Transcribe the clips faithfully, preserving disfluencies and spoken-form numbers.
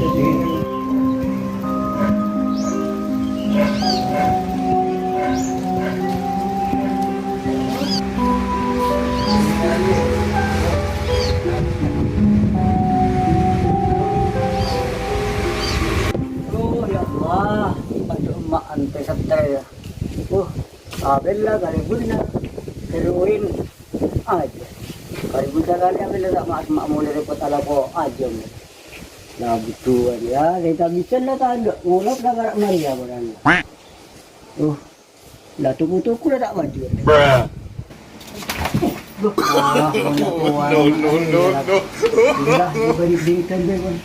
Aduh, ya Allah. Aduh, emma' ante' sèttè', ya. Uh, abella kalèbunna. Teruin. Aja. Kalèbun sakalè abella ta' ma'-, ma' molè repot alako aja. Nah, butuhan, ya. Saya tak bisa lah, tak ada. Ngolok lah, karak Maria, barang. Uh. Lah, tuku-tuku lah tak maju. Duh, ah, no, no, no, no. Udah, gue beri bintang deh, Bang.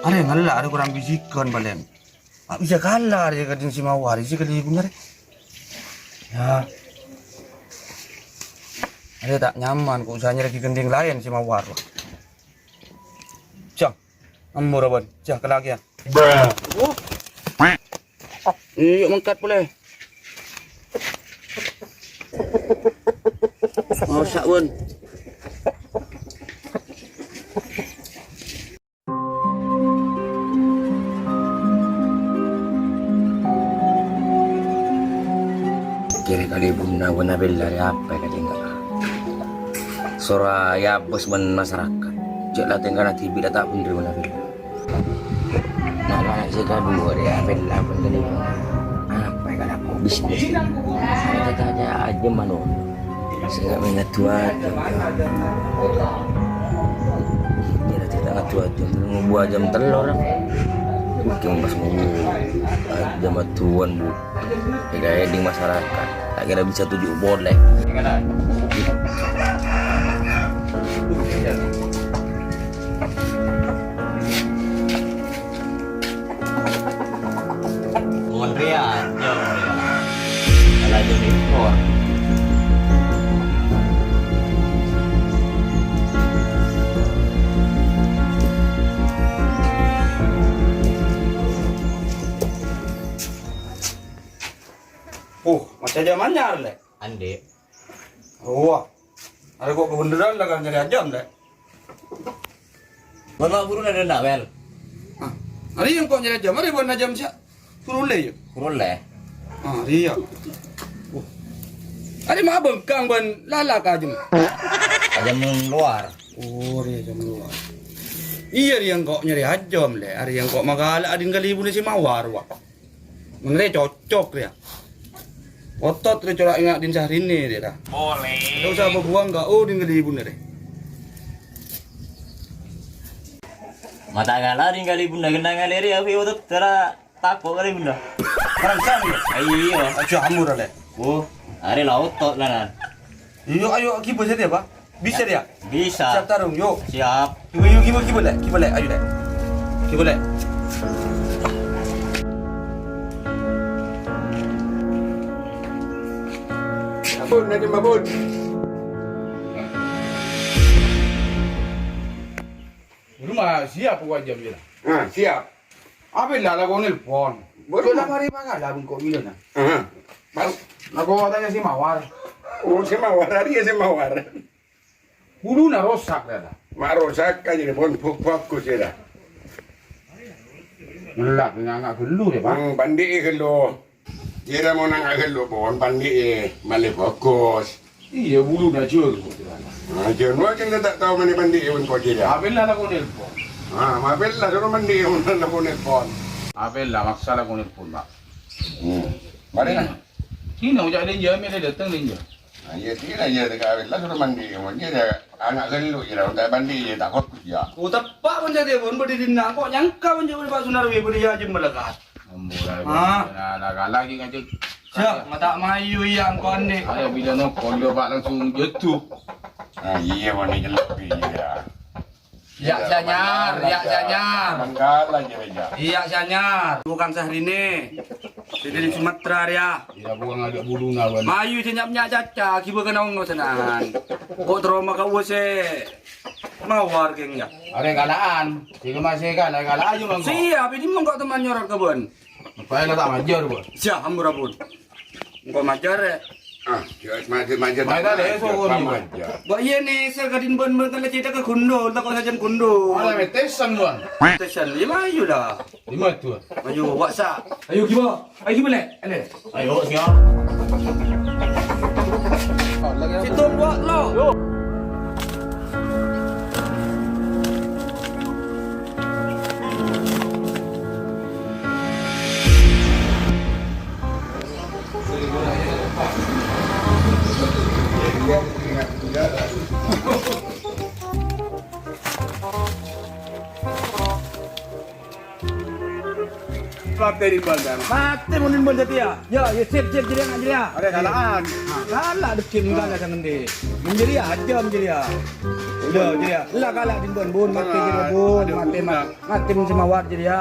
Arè ngella', arè kurang bisikan palèng. Ma' bisa kala arè ghâdhing sè mawar, sè kalèbunna arè. Ya. Arè ta' nyaman, ko' usah nyarè ghâdhing laèn sè mawar. Jang, amor, Bun. Jang, kala kèya. Oh. Iyâ, mangkat polè. Ngosak, Bun. Kèra kalèbunna bân abella rè apa è kacèngka? Soro èabâs bân masarakat. Jhâ' la tèngkana dhibi' la ta' bhendher bân abella. Na'-kana' sè kaduwâ rè abella bân kalèbunna. Apa è kalako bisnis? Arè ta' ajâm mano. Sènga' mènga duwâ jam. Kèra ta' duwâ jam, ngobu jam tello', ra. Mungkin pas ngobu jam duwâ, Bu. Èka èdhing masarakat. Ta' kèra bisa tuju' polè. Mon rèya, jam rèya. Kalau jam impor. Uh, masih jam anyar, Lè'. Andi'. Wah. Arè ko' kabhendherrân la kan nyarè ajâm, Lè'. Bâ'na buru nèdhâ, Wel. Ah, arè engko' nyarè ajâm, arè bâ'na ajâm sè buru lè, yâ? Buru lè. Ah, arè yâ. Wah. Arè ma' bengkang bân lala ka ajâm. Ajâm lowar. Oh, arè ajâm lowar. Iyâ, arè engko' nyarè ajâm, Lè'. Arè engko' makala adin kalèbunna sè mawar, wah. Mon rè cocok rèya. Otot rè cora' enga' din Syahrini rè ra. Boleh. Enggak usah apa buang enggak, oh, din kalèbunna rè. Mata ngala din kalèbunna, kennang ngalèrè, apa otot cara tako' kalèbunna. Perasaan ya? Ayo, iya. Aja amur, Lè'. Oh, arè la otot, Nan. Iya, ayo, gibâ saja, Pak. Bisa, ya? Bisa. Siap tarung, yuk. Siap. Gibâ, yuk, gibâ, gibâ, Lè'. Gibâ, Lè'. Ayo, Lè'. Gibâ, Lè'. Ampun, Najib, ampun. Rumah siap, Pak Jam, ya? Ah, siap. Apa la lakon nelpon? Baru. Kok la mari mangala bengko bilana? Aha. Pas. Lako tanya si Mawar. Oh, si Mawar, hari ya si Mawar. Buluna rosak, ya, dah. Ma' rosak aja, pon buk-, bagus, ya, dah. Ngelak, nganga gelu, ya, Pak? Hmm, pandi' gelu. Kèra mon nganga gelu, pon pandi', malè bagus. Iya, buluna jur. Nah, jur, wah, kita tak tahu mana pandi', pon kok kèra. Apella la ko nelpon? Ah, mapella suruh pandi', pon la ko nelpon. Apella maksa la ko nelpon, Pak. Hmm. Mari, nah. Sini, ucap dia, dia, dia datang, dia. Nah, iya, sini, iya, dia kawin lah, suruh mandi. Dia ada anak gelu, ya, udah mandi, ya, tak fokus, ya. Oh, tepak pun jadi, pun berdiri nak, kok nyangka pun jadi Pak Sunarwi, berdiri aja melekat. Ambo lah, ah. Nah, lah, lagi ngajak. Siap, mata mayu, iya, engkau ande. Ayo, bila nokol, dia, Pak, langsung jatuh. Nah, iya, mana jelek, iya. Iyâ, sè anyar, iyâ, sè anyar. Mangkala jâ, jâ. Iyâ, sè anyar. Bukan Syahrini. Sè dâri Sumatera rèya. Iyâ, bukan ada buluna, Wan. Mayu sè nyap-nyap caca, ghibâ ka nongo sènan. Kok terro maka uwâ sè mawar, geng, yâ? Arè kala'an. Sè masih kala, kala ayu mangko. Siap, ini mongko teman nyorot ka bân. Apa la ta' majâr, Bun? Siya, ampon, ampon. Engko' majâr, ya. Ah, ya, majâr, majâr. Majâr, ya, so, majâr. Bâ' iyâ, nèser ka dinna' bân-bân la cèta ka gundul, tako' sajân gundul. Ala metesan, Bun. Metesan, ya, mayu la. Di mana, Bun? Ayo, waksa. Ayo, gimana? Ayo, gimana? Ayo. Ayo, siap. Situ, Bun, lo. Yo. Matè di bân, Bang. Matè mon di bân satèya. Ya, ya, sip, sip, jârèya, jârèya. Arèya kalaan. Nah, kala' dhâggi' mon kala' sangendhi. Mon jârèya, ajâm jârèya. Ya, jârèya. La kala' di bân, Bun. Matè jârèya, Bun. Matè, ma-, matè mon sè mawar jârèya.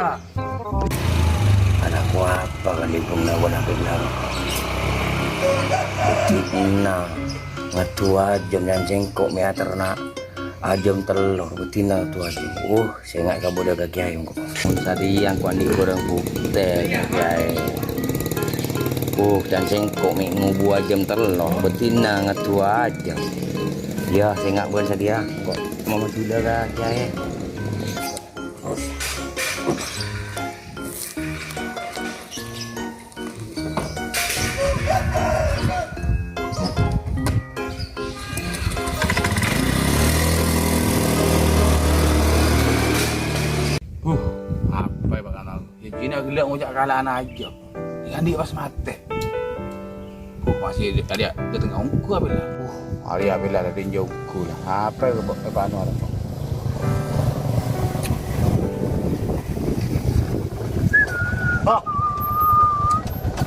Ana'ku apa kalèbungnga bân abinna? Bhuddhina, ngadduwâ ajâm can sèngko' mè' aterna'. Ajâm tello', bhuddhina ngadduwâ ajâm. Uh, sènga' kabâdâ ka Kèyaè engko'. Mon satèya engko' andi' bârâng bhuktè, Kèyaè. Uh, can sèngko' mè' ngobuwâ ajâm tello', bhuddhina ngadduwâ ajâm. Iyâ, sènga' bân satèya engko' mamajhulâ ka Kèyaè. Huh, apa ya, Pak Kanal? Ya, jina gella' ngoca' kala'an aja. Ini kan dia pas mati. Huh, masih ada, ada, ada tengah ongko apa ya? Huh, hari apa lah, ada tinjau ongko lah. Apa ya, Pak, Pak Anwar? Pak,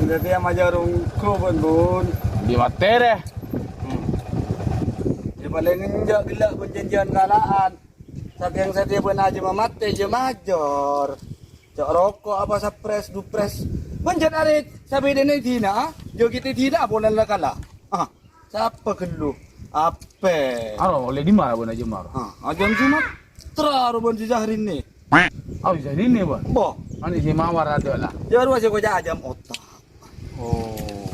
berarti yang majar ongko, Bun, Bun. Di materi. Hmm. Ya, paling enjak gella' perjanjian kala'an. Sakèng satèya bân ajâmma matè, jâ majâr. Cok roko' apa sapres, dupres. Bân jân arè sabidhâna dina, ah. Jâ ghi' dina, aponan la kala. Ah, sapa ghâllu? Apè? Aro, ollè dimma bân ajâmma? Ah, ajâm Sumatera, aro bân si Syahrini. Oh, si Syahrini, Bun? Bo. Anu si mawar ada lah. Jâ rowa sè koca' ajâm otak. Oh.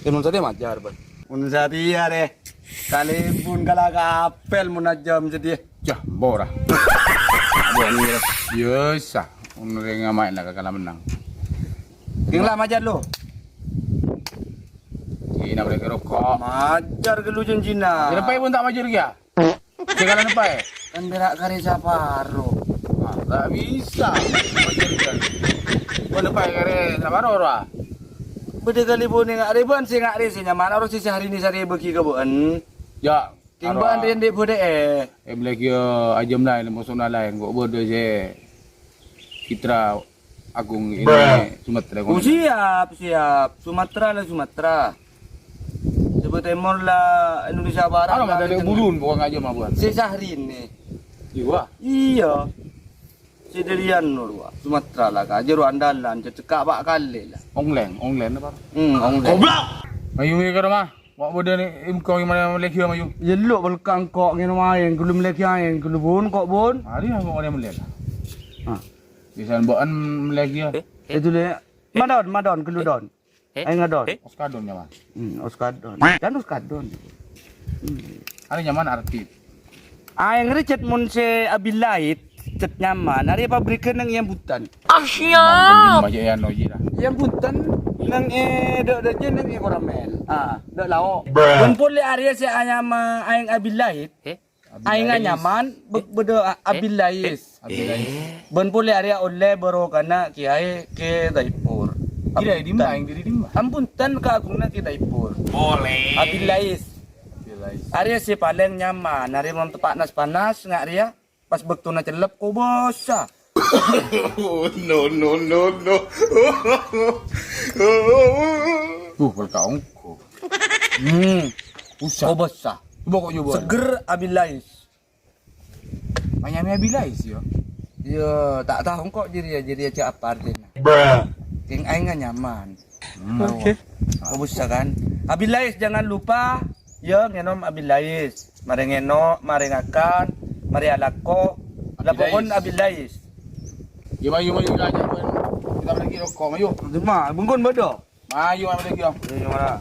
Yâ, mon satèya majâr, Bun. Mon satèya, rè. Kalèbun kala kapèl mon ajâm satèya. Yâ, embora. Bun, iyâ. Biasa. Mon rèng amaèn la kala mennang. Kèng la majâr, lo. Ina bârâ' roko'. Majâr ghâllu janjina. Kenapa ibu tak majâr, ya? Sè kala napa, è? Kan pèra' karè saparo. Wah, ta' bisa. Bâdâ paè karè saparo, rowa? Bâdâ kalèbunna nga' rèbân sè nga' rè sè nyaman, aro sè Syahrini sarè bâgi ka bâ'ân. Yâ, kèng bâ'ân rèn dhi' bâdâ, è. È, bâlâghi ajâm laèn, mosona laèn, kok bâdâ sè Citra Agung ini Sumatera. Oh, siap, siap. Sumatera la Sumatera. Jawa Timur la Indonesia Barat. Anu, la ada Indonesia Tengah. Bulun, pokoknya aja mah, Bun. Si Syahrini. Iya. Iya. Si Delian, Nur, wa. Sumatera la, ka. Jero andalan, cecekak Pak Kale la. Ongleng, ongleng apa? Hmm, ongleng. Goblok! Ayo, ayo, ke rumah. Wa, bodoh ni, im kau yang mana lagi, ayo? Yello, belkang kok, ngene wae, belum lagi ae, belum Bun, kok, Bun? Hari aku orang melihat. Ah. Bisan ba'an melek ya. Eh, eh. Itu deh. Eh. Madon, madon, keludon. Eh. Ayo ngadon. Eh. Oskadon nyaman. Hmm, oskadon. Dan oskadon. Hmm. Ada nyaman artit. Ayo ngeri cet mun se abilait, cet nyaman. Hari pabrikan nang yang butan. Ah, siap. Yang butan nang eh dok dok nang eh koramel. Ah, dok lao. Bruh. Pun pole area se anyama aing abilait. Eh? Aing nyaman, be-, bedo a-, Abilais. Abilais. Bân polè arèya ollè barokana Kiyaè Kè Daipur. Kiyaè dimma, aing diri dimma? Ampun, ten ka agungna Kè Daipur. Polè. Abilais. Abilais. Arèya sè palèng nyaman, arèya mon tepa' nas-panas, nga' rèya pas bâktona cellep, kobâsa. No, no, no, no. Duh, berkaongko. Hmm. Usah. Kobâsa. Coba kok coba. Seger Abilais. Manyamè Abilais, yo. Yo, tak tahu kok jadi ya, jadi aja apa artinya. Bruh. Kèng aing nyaman. Hmm. Oke. Kobâsa kan. Abilais, jangan lupa, ya, ngenom Abilais. Mari ngeno, mari ngakan, mari alako. Lah, Abilais. Pokon Abilais. Gimana, gimana, gimana, gimana? Kita lagi Roko', mayu. Cuma, bungkun bâdâ. Mayu, mayu lagi, Om. Iya, iya, mara.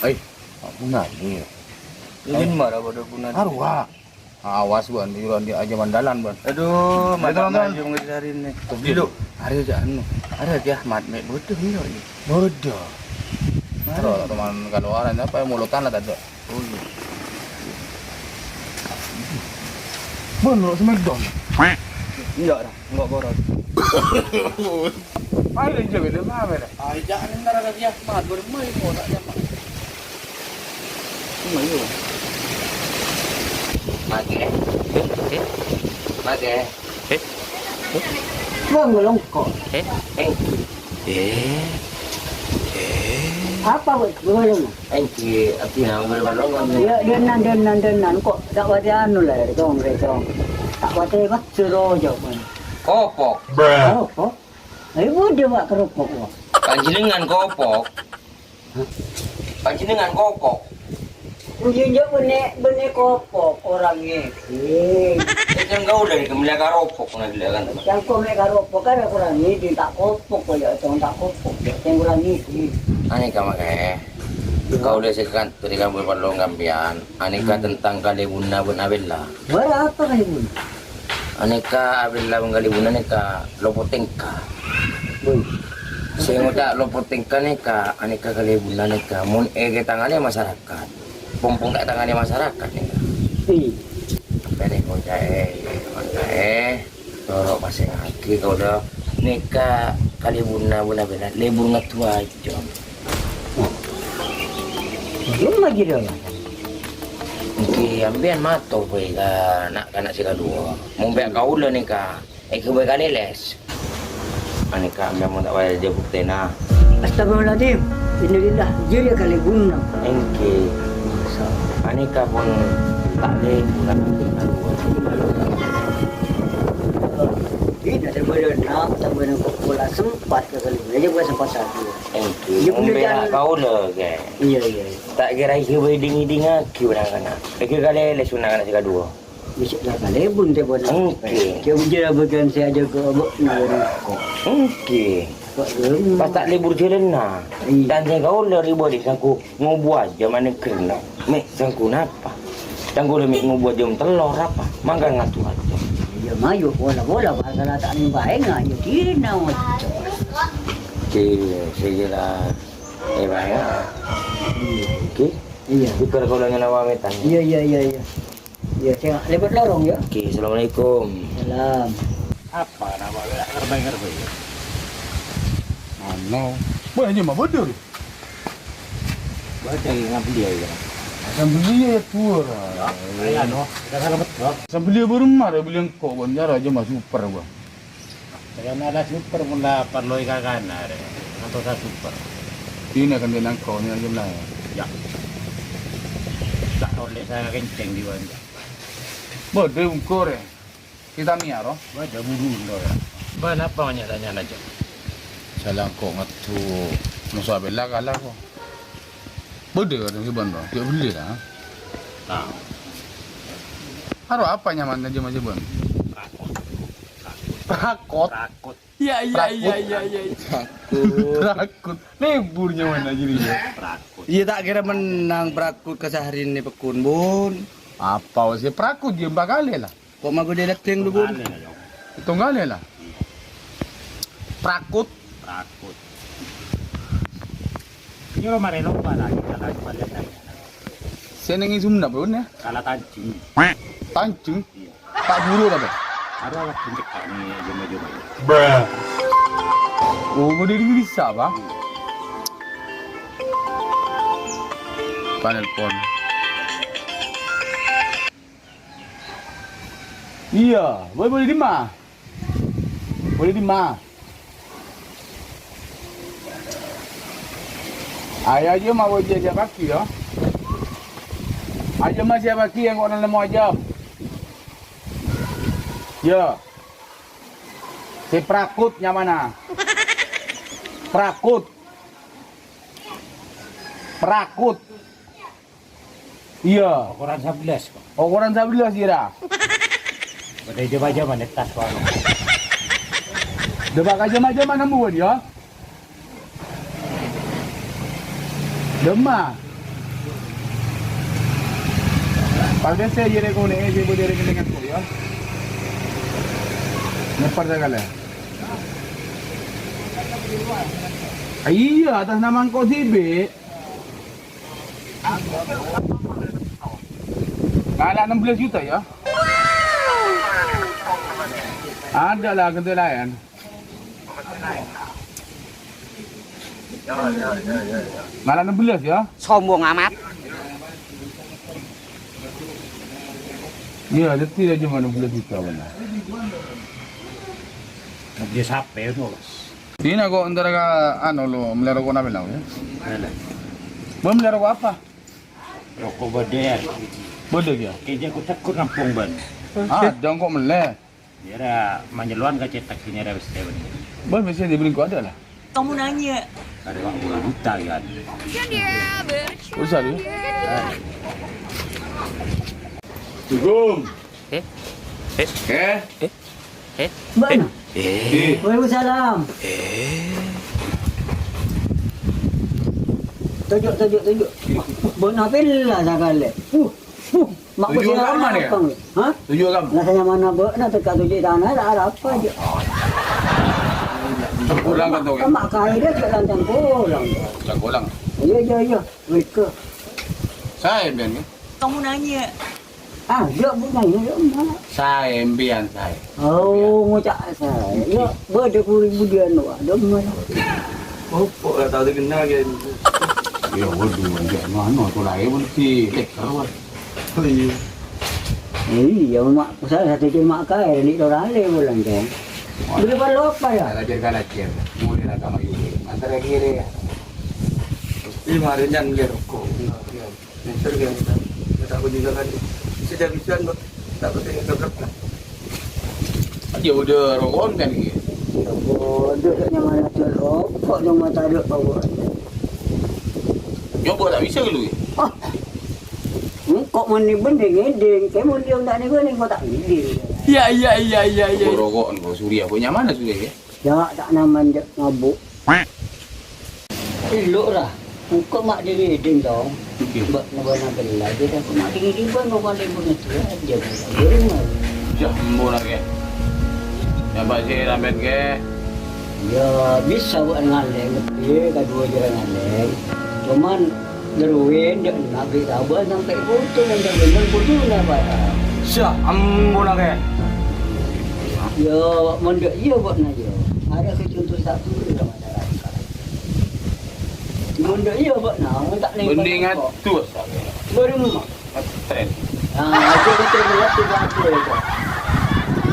Ai, aku nanya. Ini mara bâdâ gunana. Arowa. Awas, Bân, di, di aja mandalan, Bân. Aduh, ayo, mantap, teman-teman. Maju ngejar ini. Oke. Dulu. Arè aja anu. Arè aja Ahmad, mè' bâdâ, iya, iya. Bâdâ. Arè. Kalau teman keluaran apa yang mulutan lah tadi. Oh, iya. Bân, lo semedon. Iya, dah. Enggak boros. Ayo, iya, beda apa, beda? Ayo, jangan ntar ada dia, Ahmad, bermain, mau tak nyapa. Mage. Eh, eh. Mage. Eh. Wong longko. Eh. Eh. Eh. Eh. Apa, wek? Belum. Engki, abdhina belum longko. Ya, dânan, dânan, dânan. Kok tak wati anu, lè, Cong, lè, Cong. Tak wati, Pak, suruh jawab. Kopok. Kopok? Ayo, udah, Pak, keropok, Pak. Panjenengan kopok. Panjenengan kopok. Iya, iya, bânnè, bânnè kopok orangnya. Eh. Eh, kan kau dari kemila karopok, nah, gila kan, teman? Yang kau mè' karopok kan kurang ini, tak kopok, kok, ya, tong tak kopok, ya, yang kurang ini. Anèka, Mak, eh. Iya. Kau udah sekan, tadi kan berperlu ngambian. Anèka tentang kalèbunna bân Abella. Berapa kalèbun? Anèka Abella bân kalèbunna nèka lopo tèngka. Bun. Sè ngoca' lopo tèngka nèka, anèka kalèbunna nèka. Mon ètangalè masyarakat, pompong ta' ètangalè masyarakat nèka. Iya. Sampè' nèka ngoca' è, ngoca' è, toro' pasèngaghi kaulâ nèka kalèbunna bân Abella, lebur ngadduwâ jam. Belum lagi dia. Ènggi, sampèyan mator bhâi ka na'-kana' sè kaduwâ. Mon bhâi kaulâ nèka, ènggi bhâi kalèlès. Anèka sampèyan mon ta' wajib buktèna. Astagfirullahaladzim. Innalillah. Jârèya kalèbunna. Ènggi. Anèka pon ta' lè bulan sè kaduwâ. Tidak terbeda nak, terbeda kok pola sempat ke kalèbunna. Aja bukan sempat satu. Ènggi, Iya, mon bhâi bener, na' Jan. Kaulâ, Kè. Iya, iya, iya. Ta' kèra ènggi bhâi ding-ngèdingngaghi bân na'-kana'. Ènggi kalèlès bân na'-kana' sè kaduwâ. Bisa lah kalèbun tè bân. Oke. Kè ujâ bhâghân sè ajâgâ abâ' na' bân kok. Oke. Kok lem. Pas ta' lebur jhâlânna. Iya. Tang sè kaulâ ribâ di sangko ngobuwâ jam anèng kerna. Mè' sangko napa? Sangko lè mè' ngobuwâ jam tello' apa? Mangkana ngatu-ngatu. Iya, mayu, bola-bola, masalah ta' nèng bhâi, nga-, ya dina, ngoco'. Oke, saya kira Eh, Bang, ya. Oke. Iya. Buka kalau nyawa metan. Iya, iya, iya, iya. Iya, saya lewat lorong, ya. Oke, assalamualaikum. Salam. Apa nama ngerbay-ngerbay? Ano. Wah, ini mah bodoh. Baca yang beli ya. Sambil dia ya, pur. Ya, ayo, no. Kita salah betul. Sambil dia baru marah, beli engkau, Bang. Jara aja mah super, Bang. Kayaknya ada super pun dapat loi kakana re. Atau sa super. Ini kan dia nangkau ni aja lah. Ya. Tak tolek saya kenceng di wajah. Bodoh ungkur ya. Kita miaro. Wajah buru ndo ya. Bang, apa nanya-tanya aja? Salah kok ngetu. Musuh bela kalah kok. Bodoh kan si Bon, Bang. Dia beli lah. Nah. Aro apa nyaman aja masih Bon? Prakot. Prakot. Iya, iya, iya, Prakot. Iya, iya, iya. Prakot. Prakot. Leburnya mana jadi ya? Prakot. Iya, tak kira menang prakot ke Syahrini pekun, Bun. Apa sih prakot dia empat kali lah? Kok mau gede leggeng lu, Bun? Tunggal ya, Jong. Tunggal ya lah. Prakot. Prakot. Ini lo mare lo pala kita lagi balik lagi. Saya nengi Sunda, Bun, ya? Salah tancing. Tancing? Iya. Tak buru apa? Ada lah, puncak kami jema-jema. Oh, mau dari bisa, Bang? Panelpon. Iya, boleh, boleh di ma? Boleh di ma? Ayo aja mau aja siap pagi ya. Aja mah siap pagi yang kok nemu aja. Ya. È, prakut nyamana. Prakut. Prakut. Iyâ. Okoran sabellâs, kok. Okoran sabellâs, iyâ, ra. Bâdâ jam-jam è attas, kok. Dâpa' ka jam-jam nemmowan, yâ. Dâmma. Pas bâsa jârèya konè'è sè bâdâ è kennengngan, kok, yâ. Nyèpper sakalè. Iyâ, atas nama engko' dhibi'. Ngala' ennem belas juta, yâ? Ada lah, ghântè laèn. Ngala' ennem belas, yâ? Sombong amat. Iyâ, dhâddhi jâ' coma ennem belas juta, bân. Bâli sapè, Bos. Dinah kok entar ka, anu, lo, mellè roko' napè, lo, yâ? Mellè. Bân mellè roko' apa? Roko' bâdâ, yâ. Bâdâ, yâ? Kèjâ ku tekut nampong bân. Ah, dâ' engko' mellè. Yâ, ra, manjâlowan ka cètak ghi' nyarè wis tèbân. Bân, bisa dibeli kok ada lah. Kamu nanya. Ada uang puluh juta, yâ. Usah, yâ. Assalamualaikum. Eh? Eh? Eh? Eh? Mbak Ana? Eh? Waalaikumsalam. Eh? Tojjhu', tojjhu', tojjhu'. Bân apella sakalè. Uh, uh, ma' tojjhu' kosèng agama, yâ? Apa, ngghi? Hah? Tojjhu' agama. Nah, saya mana bâ'na teka tojjhu' tanah, lah, arapa, jâ'? Cangkolang kan, tau, yâ? Kan ma' kaè dia jâ' lan cangkolang. Cangkolang. Iyâ, iyâ, iyâ. Mereka. Saè, bân, yâ? Kamu nanya. Ah, dia punya ini, dia mana? Saè, empèyan, saè. Oh, ngucap saè. Ya, bâdâ puri budian, Wak. Dia mana? Oh, kok nggak tahu dikenal kayak gitu? Ya, waduh, enggak, anu, anu, aku lahir pun si Leker, Wak. Oh, iya. Iya, mak, saya satu cuma kaya, ini orang lain pulang, kan. Wah. Beli perlu apa, ya? Kalajer, kalajer. Mulai agama juga. Antara kiri, ya. Ini kemarin kan beli rokok. Iya, iya. Nyesel kan kita. Kita aku juga kan. Bisa-bisa, Mbak. Tak penting tetap lah. Dia udah rokokan kan, gitu. Ya, bodoh, kok nyaman aja rokok, cuma tak ada bawa. Nyoba tak bisa lu, ya? Ah. Engko' mon bending ngedeng, kae mon dia tak nego, engko' tak ngedeng. Iya, iya, iya, iya, iya. Rokok, engko' Surya, kok nyaman, Surya, ya? Ya, tak nyaman, Jek, mabuk. Elok ra. Engko' ma' dingiding, Tong. Oke. Mbak, ngebana gella aja, dah. Ma' dingiding, Bang, ngebana ibu ngetua aja, Bang. Biarin, Bang. Yah, embu lagi. Ya, Mbak, sih, ramen, ke? Ya, bisa, Bang, ngaleng. Iya, kedua jalan ngaleng. Cuman, jeruin, dia nak beli sabar sampai putus, yang bener putus, nggak apa-apa. Syah, embu lagi. Ya, mondok iya, Bang, nah, ya. Ada kecontoh satu, ya, masyarakat. Mun dâ' iyâ, Bâ'na, mon ta' nèng. Mending atus. Bârâmma. Ngetrèn. Nah, aja ngetrèn, ngetrèn, ngetrèn.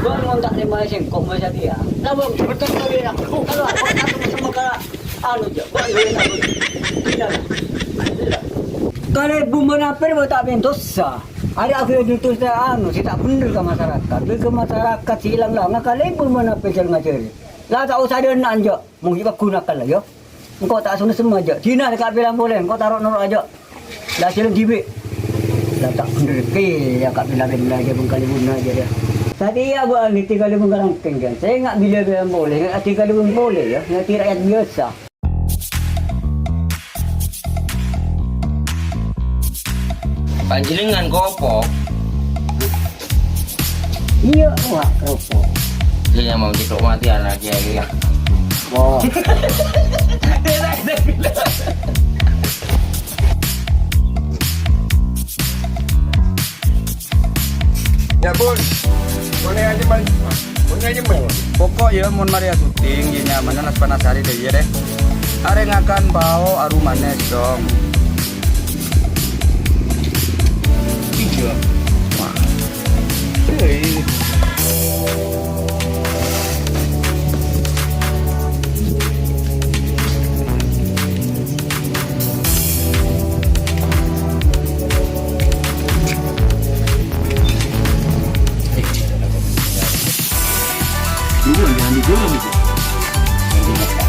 Bâ'na mon ta' nèng sèngko' masa dia. Lah, Bang, betul kali ya. Kalau aku tak sama-sama ka, anu, ja, Bang, gue tak betul. Tidak. Kalau ibu menapir, Bang, tak main dosa. Ada aku yang dosa, anu, sè ta' bhendher ka masyarakat. Ke masyarakat sè ilang lah. Nah, kalau ibu menapir, jangan ngajar. Lah, tak usah dia nak, ja. Mungkin kau gunakan lah, ya. Engko' ta' sonnessem ajâ. Dinah ka' bilang polè, engko' taro' noro' ajâ. La sèlèng dhibi'. La ta' bhendher kè, ya ka' bilang-bilang ajâ bengkali guna ajâ dia. Tadi ya, Bu, niti kali bengkarang kengkeng. Saya nggak bilang-bilang polè, nggak ati kali beng polè ya, nggak ati rakyat biasa. Panjhennengngan kopo? Iyâ, wah, kerupuk. Dia yang mau cetok mati anak dia, ya. Wah. Ya, Bun. Boleh aja, Bang. Pokok ya, mon marèa syuting, ya nyaman, nas panas hari deh, ya deh. Arè ngakan bao aru manis dong. Iya. Wah. Hei. Buruan, jangan didorong itu.